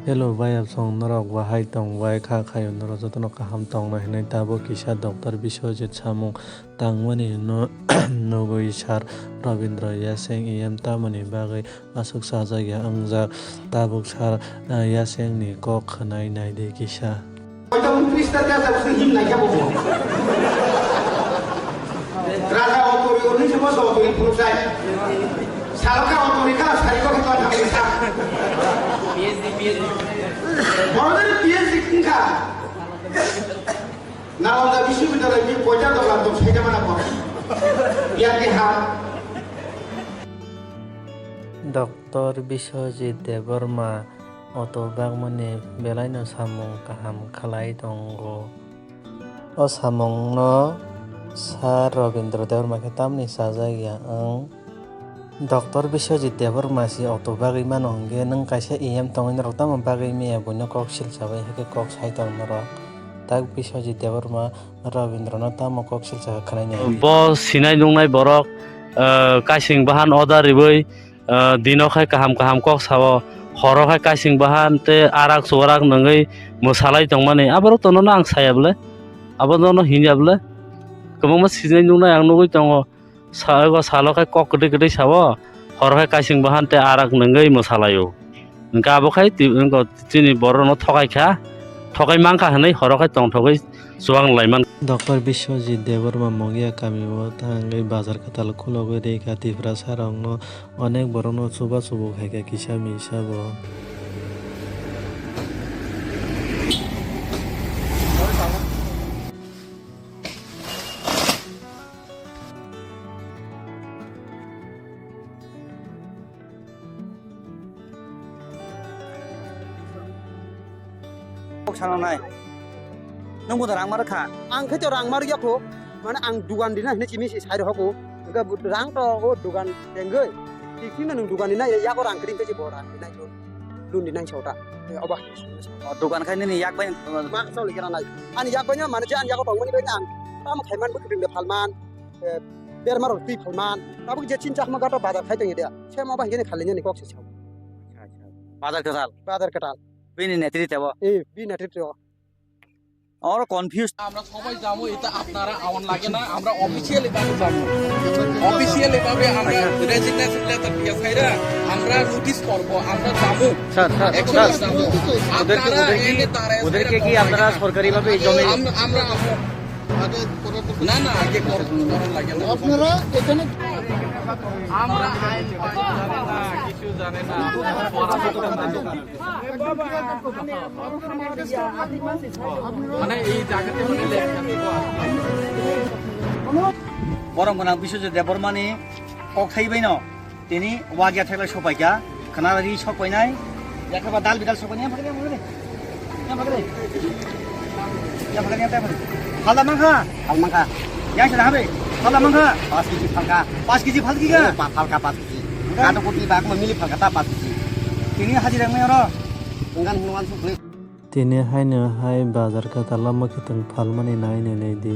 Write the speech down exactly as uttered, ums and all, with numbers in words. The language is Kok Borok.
Hello bayapsong, norok bahai tong bai? Kha khayo norok jotono kaham tongna hinwi tabuk kisa Doctor Biswajit samung tangmani no nugwi Sir Robindra Yaseng E M tamoni bagwi aswk chajakya wngjak. Tabuk Sir, ah, Yasengni kok khwnai naidi kisa. Hoito ungtris ta desa bwswk him naikha bo. Raja otori, uni se boso otori phuru sai. Saloka otori kha, sari ko kha thangwi sa. P H D, P H D. Borodari P H D wngkha. Nalanda Biswabidyalayni poita dogan tong saida mana ko. Biar di ha. Doctor Biswajit Debbarma auto bagmani belaino samung kaham khlai tongo. O samungno Sir Robindra Debbarma khe tamni chajakya wng? Doctor Biswajit Debbarma si auto bagwi mano hwnkhe nwng kaisa E M tongwi norok tamo bagwi maya buino kok silsa bai hakhe kok sai tong norok. Tak Biswajit Debbarma Robindrano tamo kok silsa khe khwnai nai? Bo sinai nungnai borok, ah, kaising bahan order riwi, ah, dino khai kaham kaham kok sao, horo khai kaising bahan tei arak chuarak nungwi mwsalai tongmani, aborok tono no ang saya bwle, abo no hinya bwle, kwbangma sinai nungnai ang nugwi tongo, sa-, ego salo khai kok kwtwi kwtwi sao, horo khai kaising bahan tei arak nungwi mwsalaio, hwnkhe abo khai twi-, ego chini borok no thokai kha, thokai mankha hinwi horo khai tongthogwi chuwang lai man. Doctor Biswajit Debbarma Mongia kamio thangwi bazar kwtal khulogwi rikha Tiprasa rokno, onek borokno chuba chubu khaikha kisa misa bo. Kok sana nai. Nung bo rang mar kha. Ang khe to rang mar ya kho. Mane ang dugan dina hine chimi si sai rok ko. Ga rang to o dugan tengoi. Tiki na nung dugan dina ya ko rang kring khe bo rang dina. Lun dina chota. Oba. O dugan khai nini yak bai. Ma choli kira nai. Ani yak bai mane je ani yak tong mani bai nang. Tam khai man bu kring de phalman. Berma rok twi phalman. Tabuk je chin chakma gato bazar khai tong ya. Sema ba hine khali ni kok si chau. Bazar kwtal. Bazar kwtal. Bini netri tebo. Eh, bini netri tebo. Oro confuse. আমরা সবাই যাবো, এটা আপনারা আমার লাগে না, আমরা অফিসিয়ালি ভাবে যাবো। অফিসিয়ালি ভাবে আমরা রেজিগনেশন লেটার দিয়ে ছাইরা আমরা নোটিশ করব, আমরা যাবো। স্যার, স্যার, অ্যাকচুয়ালি স্যার, যাবো। ওদেরকে, আপনারা ওদেরকে, এনে দাঁড়ায় ওদেরকে ছাইরা কি আপনারা সরকারিভাবে এই জমি আমরা, আমরা, আমরা না, না, আগে কর-, করার লাগে না। আপনারা এখানে আমরা আইন পাই, জানে না, কিছু জানে না। মানে এই জায়গাতে মানে লেখা নেই। Borok gwnang Biswajit Debbarmani kok thai baino tini wagya thekla sopaikha, khna ri sokpainai, yakha ba dal bidal sokpainai, yang phagre, yang phagre. Yang phagre, yang phagre. Phalda mankha? Phal mankha. Yang sana habe? Phalda mankha? Pas kg phalka. Pas kg phalki ka? Eh, pa-, phalka pas kg. Enggak. Kata kopi ba, aku memilih phalka ta pas kg. Tini hajira ngai oro. Enggan hinuan sukli. Tini haino hai bazar kwtal o mwkhwtwng phalmani nai nai nai di.